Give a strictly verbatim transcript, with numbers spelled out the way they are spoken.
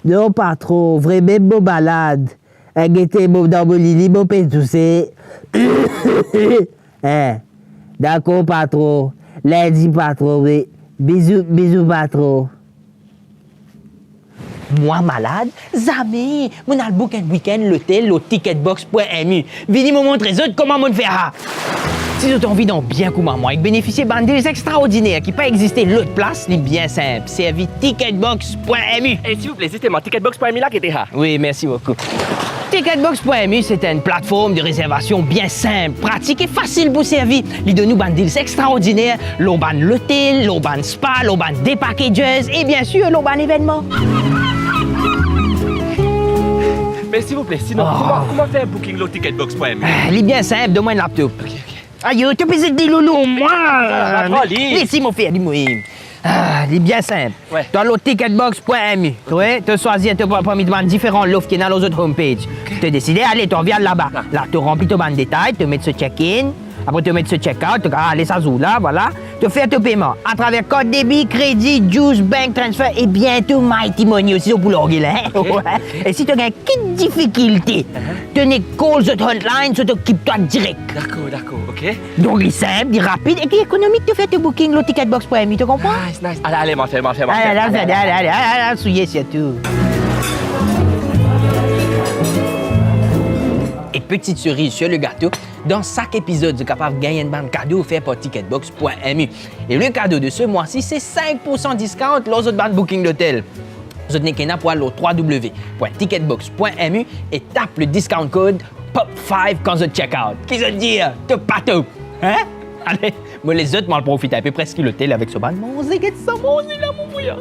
Non, pa tro, vremem mo malad. Eh, gete mo dan mo lili, mo pe touse. Eh, dakor, pa tro. Lindi, pa tro, wi. Bizou, bizou, pa tro. Mwa malad? Zame! Mo'nn al book enn wikenn lotel lor ticketbox pwin M U. Vini mo montre zot kouma mo'nn fer sa. Si zot anvi dan bien kouma mwa ek benefisie bann deals extraordiner ki pa existe lot plas, li bien sinp. Servi ticketbox pwin M U. E silvouple, zisteman, ticketbox pwin M U la ki ete sa? Wi, mersi boukou. Ticketbox pwin M U, se enn platform de rezervasion bien sinp, pratik e fasil pou servi. Li donn ou bann deals extraordiner lor bann lotel, lor bann spa, lor bann day packages e bien sir lor bann evennman. Me silvouple, sinon, Ah. kouma, kouma fer booking lor ticketbox pwin M U? Ah, li bien sinp, donn mwa enn laptop. Ok, ok. Ayo, to pe zet dilo lor mwa. Ah, pran li. Les mo fer li, mwa. Ah, li bien sinp. Wi. To al lor ticketbox pwin M U. Wi, to swazir, to pa-, parmi bann diferan lof ki ena lor zot homepage. Ok. To deside, ale, to anvi al laba. Ah. La, to ranpli to bann detay, to met so check-in, apre to met so check-out, to ale sa zour la, vwala. To fer to peyman atraver kart debi, kredi, Juice, bank transfer e biento MyTMoney osi, zot pou large la, hein? Ok, Wi. Ok. E si to gagn kit difikilte, Uh-huh. to nek call zot hotline, zot okip twa direk. Dakor, dakor, ok. Donk, li sinp, li rapid e li ekonomik de fer to booking lor ticketbox pwin M U, to konpran? Nice, nice. Ale, ale, mo fer, mo fer, mo fer. Ale, ale, ale, ale, ale, ale, ale, souye sirtou. E petite cerise sur le gâteau, dan sak epizod, zot kapav gagn enn bann kado ofer par ticketbox pwin M U. E le kado de ce mois-ci, se cinq pour cent discount lor zot bann booking d'hotel. Zot nek ena pou al lor trois W point ticketbox point M U e tap le discount code pop five kan zot check out. Ki zot dir? Top pa top, hein? Ale, mo les zot, mo al profit inpe, preski lotel avek so bann manze, get sa manze la, mo frer.